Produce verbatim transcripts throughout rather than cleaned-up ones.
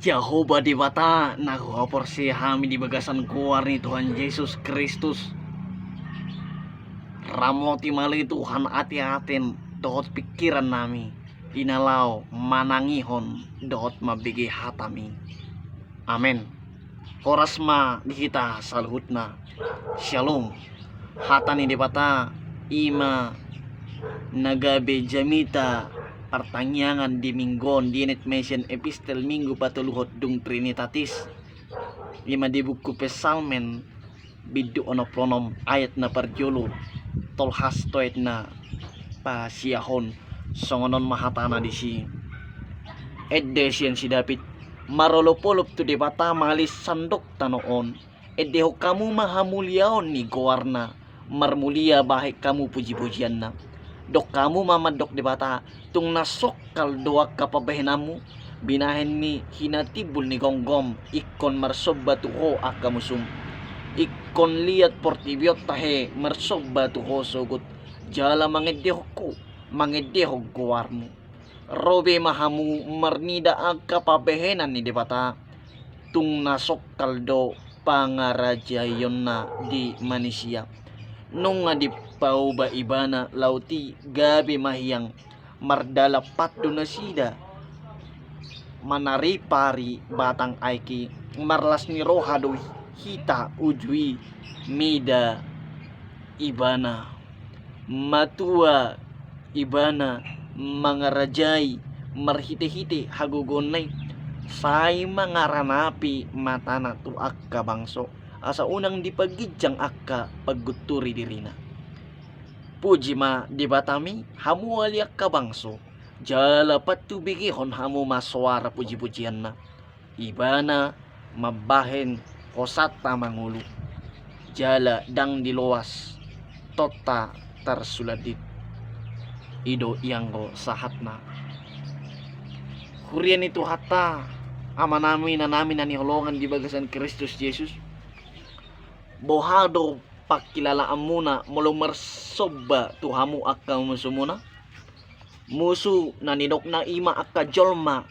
Jahowa Debata na huhaporseai hami di bagasan goar ni Tuhan Jesus Kristus. Ramoti ma ale Tuhan ateatean dohot pingkiran nami, di na laho manangihon dohot mambege hataMi. Amen. Horas ma di hita saluhutna. Syalom. Hata ni Debata i ma na gabe jamita partangiangan di minggu on, dienet ma sian epistel minggu patoluhon dung Trinitatis, i ma di buku Psalmen bindu onom pulu onom ayat na parjolo tolhas tu ayat na pasiahon. Songon on ma hatana disi. Ende sian si David, marolopolop tu Debata ma ale sandok tano on. Endehon hamu ma hamuliaon ni goarna, marmulia bahen hamu pujipujianna. Dok hamu ma mandok Debata, tung na songkal do angka pambahenanmu, binahen ni hinatimbul ni gomgom, ingkon marsomba tu Ho angka musum. Ingkon liat portibi on tahe marsomba tu Ho sogot, jala mangendehon Ho, mangendehon goarmu. Ro be ma hamu marnida angka pambahenan ni Debata, tung na songkal do pangarajaionna di manisia. Nunga dipaoba Ibana laut i gabe mahiang, mardalan pat do nasida, manaripari batang aek i. Marlas ni roha do hita uju i mida Ibana. Matua Ibana mangarajai marhitehite hagogoonna i, sai mangaranapi matana tu angka bangso, asa unang dipaginjang angka panggunturi dirina. Puji ma Debatami, hamu ale angka bangso, jala patubegehon hamu ma soara pujipujianna. Ibana mambahen hosanta mangolu, jala ndang diloas tonta tarsulandit. I do ianggo sahatna. Huria ni Tuhanta, amanami, inanami na hinaholongan di bagasan Kristus Jesus. Boha do pangkilalaanmuna molo marsomba tu hamu angka musumuna? Musu na nidokna i ma angka jolma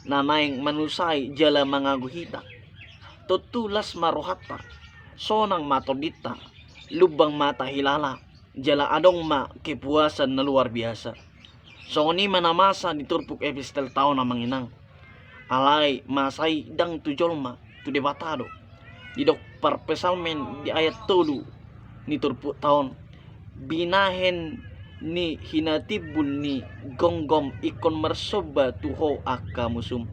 na naeng manusai jala mangago hita. Tontu las ma rohanta, sonang ma tondinta, lumbang ma tahilala, jala adong ma kepuasan na luar biasa. Songon i ma na masa di turpuk epistel ta on, amang inang. Alai masa i ndang tu jolma, tu Debata do. Didok parpsalmen di ayat tolu ni turpukta on, binahen ni hinatimbul ni gomgom ingkon marsomba tu Ho angka musum.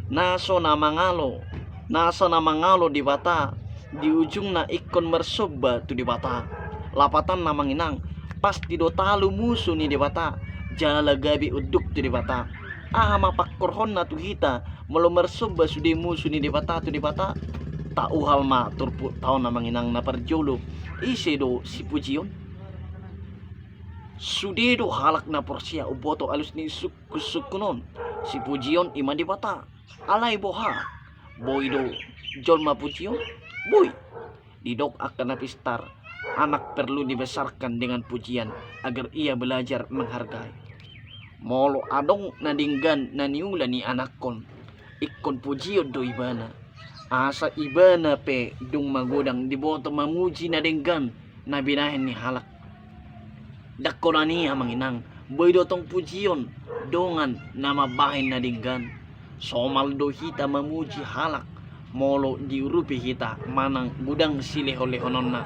Na so na mangalo, na so na mangalo Debata, di ujungna ingkon marsomba tu Debata. Lapatanna, amang inang, pasti do talu musu ni Debata, jala gabe unduk tu Debata. Aha ma pangkorhonna tu hita molo marsomba sude musu ni Debata tu Debata? Tauhal ma turpukta on, amang inang, na parjolo. Ise do sipujion? Sude do halak na porsea umboto alus ni sungkunsungkun on. Sipujion i ma Debata. Alai boha? Boi do jolma pujion? Boi. Didok angka na pistar, anak perlu dibesarkan dengan pujian, agar ia belajar menghargai. Molo adong na denggan na niula ni anakkon, ingkon pujion do ibana. Asa ibana pe dung magodang diboto mamuji na denggan na binahen ni halak. Ndang holan i, amang inang, boi do tong pujion dongan na mambahen na denggan. Somal do hita mamuji halak molo diurupi hita manang godang silehonlehononna.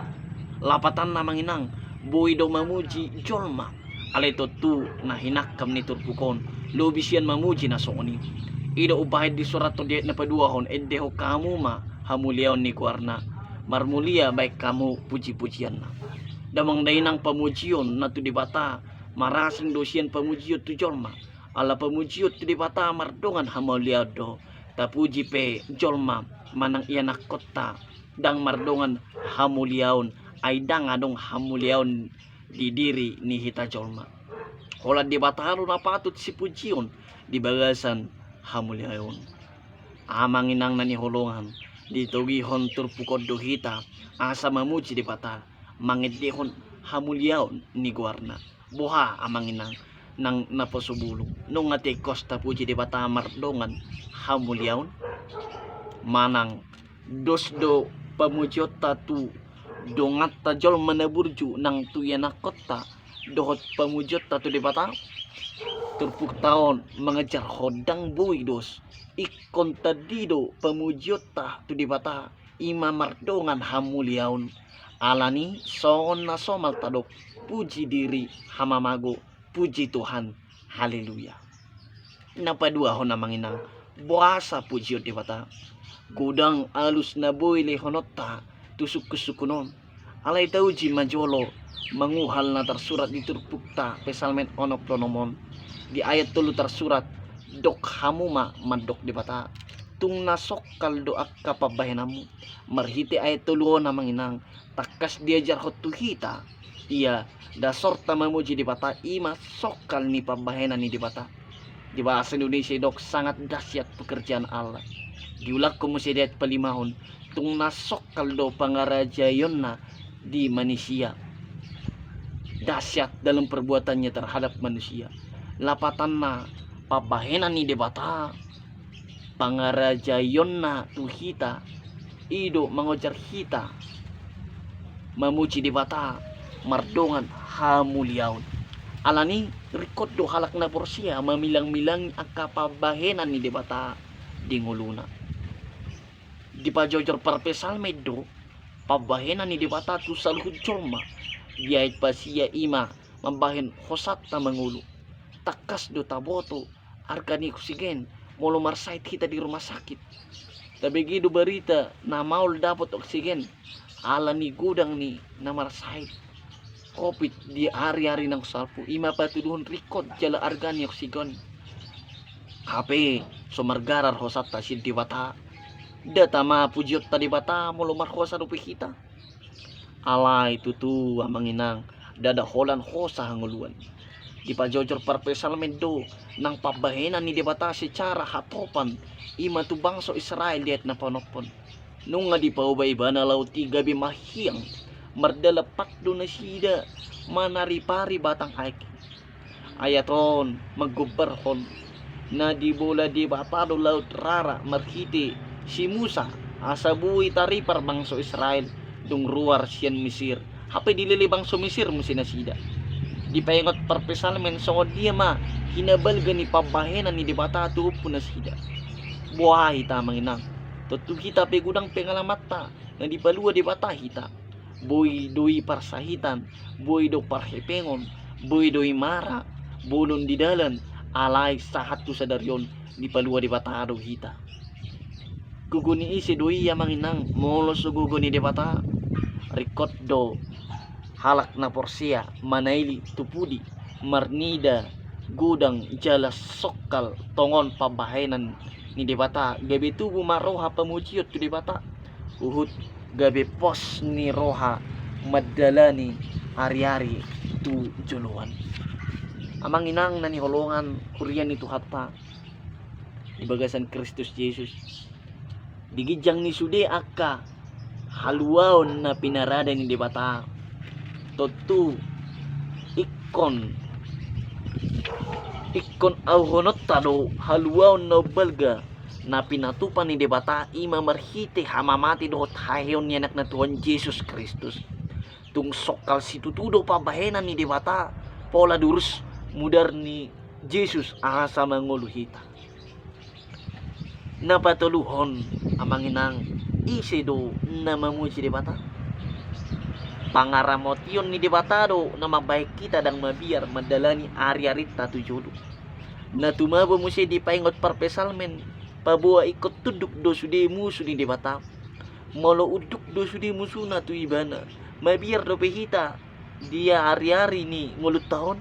Lapatanna, amang inang, boi do mamuji jolma. Alai tontu na hinangkam ni turpuk on lobi sian mamuji na songon i. I do umbahen disurathon di ayat na paduahon, endehon hamu ma hamuliaon ni goarna. Marmulia bahen hamu pujipujianna. Damang dainang, pamujion na tu Debata marasing do sian pamujion tu jolma. Ala pamujion tu Debata mardongan hamuliaon do. Tapuji pe jolma manang ianakkonta ndang mardongan hamuliaon, ai ndang adong hamuliaon di diri ni hita jolma. Holan Debata do na patut sipujion di bagasan hamuliaon. Amang inang na hinaholongan, ditogihon turpuk on do hita asa mamuji Debata, mangendehon hamuliaon ni goarna. Boha, amang inang, nang naposo bulung, nunga tingkos tapuji Debata mardongan hamuliaon? manang dos do pamujionta tu donganta jolma na burju nang tu ianakkonta, dohot pamujionta tu Debata? Turpukta on mangajarhon ndang boi dos, ingkon tandi do pamujionta tu Debata, i ma mardongan hamuliaon. Alani songon na somal tadok, puji diri hamamago, puji Tuhan, haleluya. Na paduahon amang inang, boasa pujion Debata? Godang alus na boi lehononta tu sungkunsungkun on. Alai tauji ma jolo manguhal na tarsurat di turpukta Psalmen onom pulu onom on, di ayat tolu tarsurat, dok hamu ma mandok Debata, tung na songkal do angka pambahenanmu. Marhite ayat tolu on amang inang, tangkas diajarhon tu hita, ia dasorta mamuji Debata i ma songkal ni pambahenan ni Debata. Di bahasa Indonesia didok sangat dahsyat pekerjaan Allah. Diulangkon muse di ayat palimahon, tung na songkal do pangarajaionna di manisia. Dahsyat dalam perbuatannya terhadap manusia. Lapatanna, pambahenan ni Debata, pangarajaionna tu hita, i do mangojar hita mamuji Debata mardongan hamuliaon. Alani ringkot do halak na porsea mamilangmilangi angka pambahenan ni Debata di ngoluna. Dipajojor parpsalmen do pambahenan ni Debata tu saluhut jolma. Di ayat pasia i ma mambahen hosanta mangolu. Tangkas do taboto arga ni oksigen molo marsahit hita di rumah sakit. Tabege do barita na maol dapot oksigen alani godang ni na marsahit covid di ariari naung salpu, i ma patuduhon ringkot jala arga ni oksigen. Hape so margarar hosanta sian Debata. Ndada ma pujionta Debata molo marhosa dope hita? Alai tutu amang inang, ndada holan hosa hangoluan. Dipajojor parpsalmen do nang pambahenan ni Debata secara hatopan, i ma tu bangso Israel di ayat na paonomhon. Nunga dipaoba ibana laut i gabe mahiang, mardalan pat do nasida manaripari batang aek. Ayat on manggombarhon na dibola Debata do laut rara marhite si Musa, asa boi taripar bangso Israel dung ruar sian Misir. Hape dilele bangso Misir muse nasida. Dipaingot parpsalmen songon dia ma hinabalga ni pambahenan ni Debata tu ompu nasida. Boha hita amang inang? Tontu hita pe godang pengalamanta na dipalua Debata hita. Boi do i parsahitan, boi do parhepengon, boi do i mara, bolon di dalan, alai sahat tu sadari on dipalua Debata do hita. Gogo ni ise do i amang inang molo so gogo ni Debata? Ringkot do halak na porsea manaili tu pudi, marnida godang jala songkal tongon pambahenan ni Debata, gabe tubu ma roha pamujion tu Debata, huhut gabe pos ni roha mandalani ariari tu joloan. Amang inang na hinaholongan huria ni Tuhanta di bagasan Kristus Jesus, di ginjang ni sude angka haluaon na pinarade ni Debata, tontu ingkon, ingkon auhononta do haluaon na umbalga na pinatupa ni Debata, i ma marhite hamamate dohot haheheon ni Anakna Tuhan Jesus Kristus. Tung songkal situtu do pambahenan ni Debata, pola durus mudar ni Jesus asa mangolu hita. Na patoluhon amang inang, ise do na mamuji Debata? Pangaramotion ni Debata do na mambahen hita ndang mabiar mandalani ariarinta tu jolo. Na tumabo muse dipaingot parpsalmen, paboa ingkon tunduk do sude musu ni Debata. Molo unduk do sude musuna tu ibana, mabiar dope hita di ariari ni ngolunta on?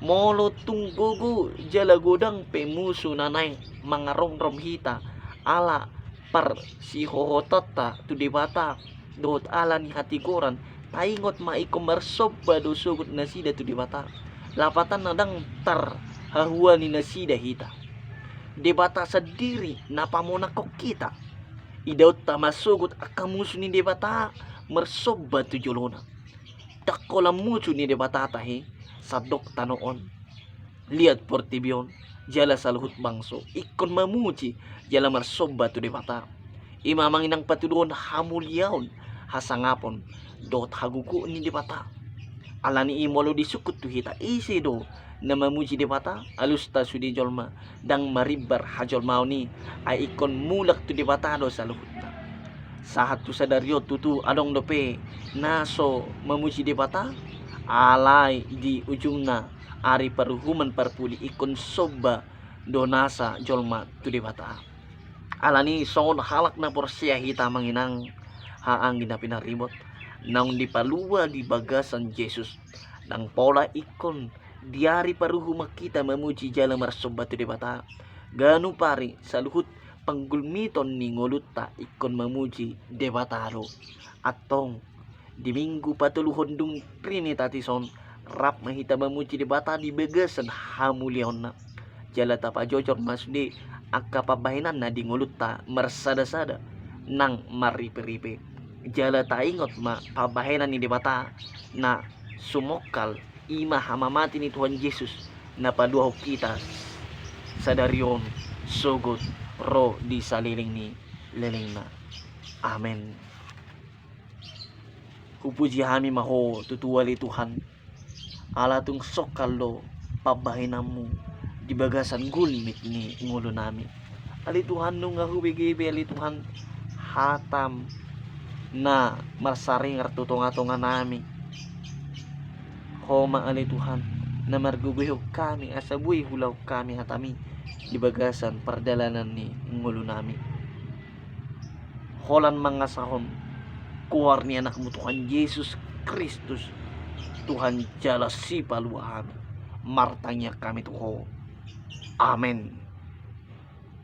Molo tung gogo jala godang pe musu na naeng mangaromrom hita ala parsihohotonta tu Debata dohot ala ni hatigoran, taingot ma ingkon marsomba do sogot nasida tu Debata. Lapatanna ndang tarhahuani nasida hita. Debata sandiri na pamonanghon hita. Idaonta ma sogot angka musu ni Debata marsomba tu jolona. Ndang holan musu ni Debata tahe, sandok tano on, liat portibi on, jala saluhut bangso ingkon mamuji jala marsomba tu Debata. I ma amang inang patuduhon hamuliaon, hasangapon dohot hagogoon ni Debata. Alani i molo disungkun tu hita, ise do na mamuji Debata? Alusta sude jolma ndang marimbar hajolmaon i, ai ingkon mulak tu Debata do saluhutna. Sahat tu sadari on tutu adong dope na so mamuji Debata, alai di ujungna ari paruhuman parpudi ingkon somba do nasa jolma tu Debata. Alani songon halak na porsea hita amang inang, haha anggi na pinaribot, naung dipalua di bagasan Jesus, ndang pola ingkon di ari paruhuman hita mamuji jala marsomba tu Debata. Ganup ari saluhut panggulmiton ni ngolunta ingkon mamuji Debata do. Antong di minggu patoluhon dung Trinitatis on, rap ma hita mamuji Debata di bagasan hamuliaonna. Jala tapajojor ma sude angka pambahenanna di ngolunta marsada-sada nang marripe-ripe. Jala taingot ma pambahenan ni Debata na sumongkal, i ma hamamate ni Tuhan Jesus na paluahon hita sadari on sogot ro di saleleng ni lelengna. Amen. Hupuji hami ma Ho tutu ale Tuhan, ala tung songkal do pambahenanmu di bagasan gulmit ni ngolunami. Ale Tuhan, nunga hubege be ale Tuhan hatam na marsaringar tu tonga-tonganami. Ho ma ale Tuhan na margogoihon hami asa boi huulahon hami hatami di bagasan pardalanan ni ngolunami. Holan mangasahon goar ni anakmu Tuhan Jesus Kristus, Tuhan jala sipalua hami, martangiang hami tu Ho. Amen.